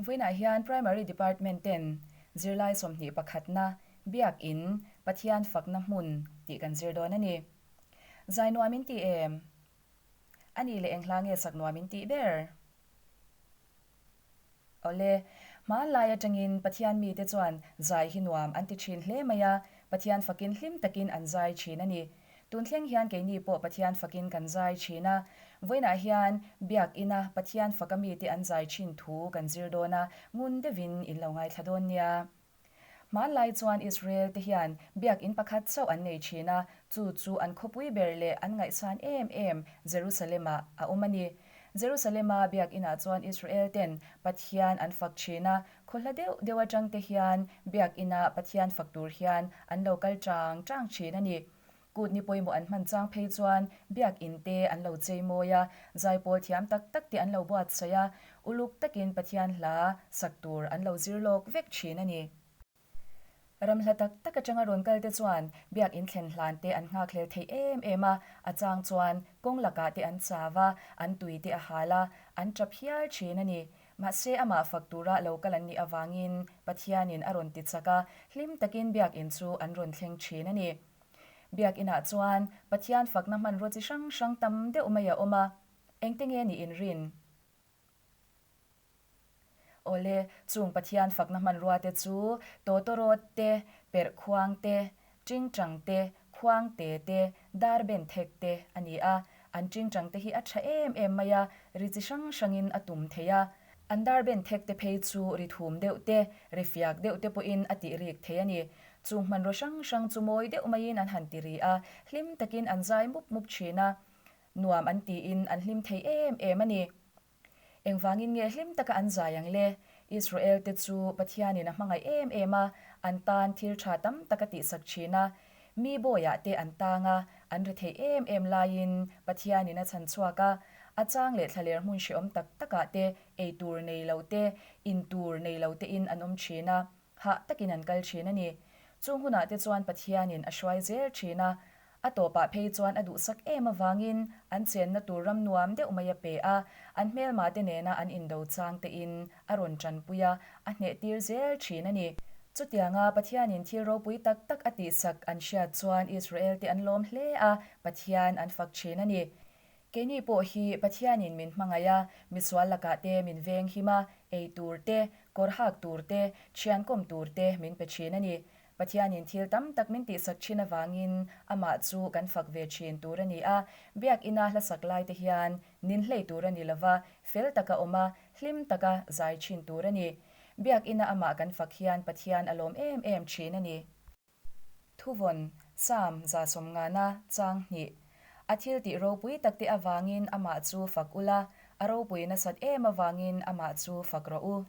Vawiinah hian Primary Department ten zirlai 21 pakhatna Biak In, Pathian fakna hmun tih kan zir dawn a ni. Zai nuam in ti em? A nih leh eng hla nge sak nuam in tih ber? Awle, hmanlai atangin Pathian mite chuan zai hi nuam an ti thin hle mai a, Pathian fakin hlim takin an zai thin a ni. Tun thleng hian keini pawh Pathian fakin kan zai thin a, vawiinah hian Biak Ina Pathian faka mite an zai thin thu kan zir dawn a, ngun deuhin in lo ngaithla dawn nia. Hmanlai chuan Israel te hian Biak In pakhat chauh an nei thin a, chu chu an khawpui ber leh an ngaihsan em em Jerusalem-ah a awm a ni. Jerusalem-a Biak Inah chuan Israel ten Pathian an fak thin a, khaw hla deuh deuh atang te hian Biak Ina Pathian fak tur hian an lo kal chang chang thin a ni. Kut ni pawimawh an hman chang phei chuan Biak In te an lo chei mawi a, zaipawl thiam tak tak te an lo buatsaih a, uluk takin Pathian hla sak tur an lo zir lawk vek thin a ni. Ram hla tak tak atanga rawn kal te chuan Biak In thlen hlan te an nghakhlel thei em em a, a chang chuan kawng lakah te an chau a, an tui te a hal a, an tap hial thin a ni. Mahse amah fak tura lo kal an nih avangin Pathianin a rawn ti chak a, hlim takin Biak In chu an rawn thleng thin a ni. Biak Inah chuan Pathian fakna hmanraw chi hrang hrang tam deuh mai a awm a, engte nge nih in rin? Awle, chung Pathian fakna hmanrua te chu tawtawrawt te, perh khuang te, tingtang te, khuang te te, dar ben thek te a ni a. An tingtang te hi a tha em em mai a, ri chi hrang hrangin a tum thei a. An dar ben thek te phei chu ri thum deuh te, ri fiak deuh te pawhin a tih rik thei a ni. Chung hmanraw hrang hrang chu mawi deuh maiin an han ti ri a, hlim takin an zai mup mup thin a, nuam an tiin an hlim thei em em a ni. Engvangin nge hlim taka an zai ang le? Israel te chu Pathianin a hmangaih em em a, an tan thil tha tam tak a tihsak thin a. Mi bawiah te an tang a, an ri theih em em laiin Pathianin a chhan chhuak a. A chang leh thlaler hmun hrehawm tak takah te ei tur nei lo te, in tur nei lo tein an awm thin a. Hah takin an kal thin a ni. Chung hunah te chuan Pathianin a hruai zel thin a, a tawpah phei chuan a duhsak em avangin an chenna tur ram nuam deuh mai a pe a, an hmelma te nena an indo chang tein a rawn tanpui a, a hnehtir zel thin a ni. Chutianga Pathianin thil ropui tak tak a tihsak an hriat chuan Israel te an lawm hle a, Pathian an fak thin a ni. Keini pawh hi Pathianin min hmangaih a, misual lakah te min veng him a, ei tur te, kawr hak tur te, thian kawm tur te min pe thin a ni. Pathianin thil tam tak min tihsak thin avangin amah chu kan fak ve thin tur a ni a, Biak Ina hlasak lai te hian nin hlei tur a ni lova, fel taka awm a, hlim taka zai thin tur a ni. Biak Ina amah kan fak hian Pathian a lawm em em thin a ni. Thuvawn, Psalm 150 chang hnih. A thil tih ropui tak te avangin amah chu fak ula, a ropui nasat em avangin amah chu fak rawh u.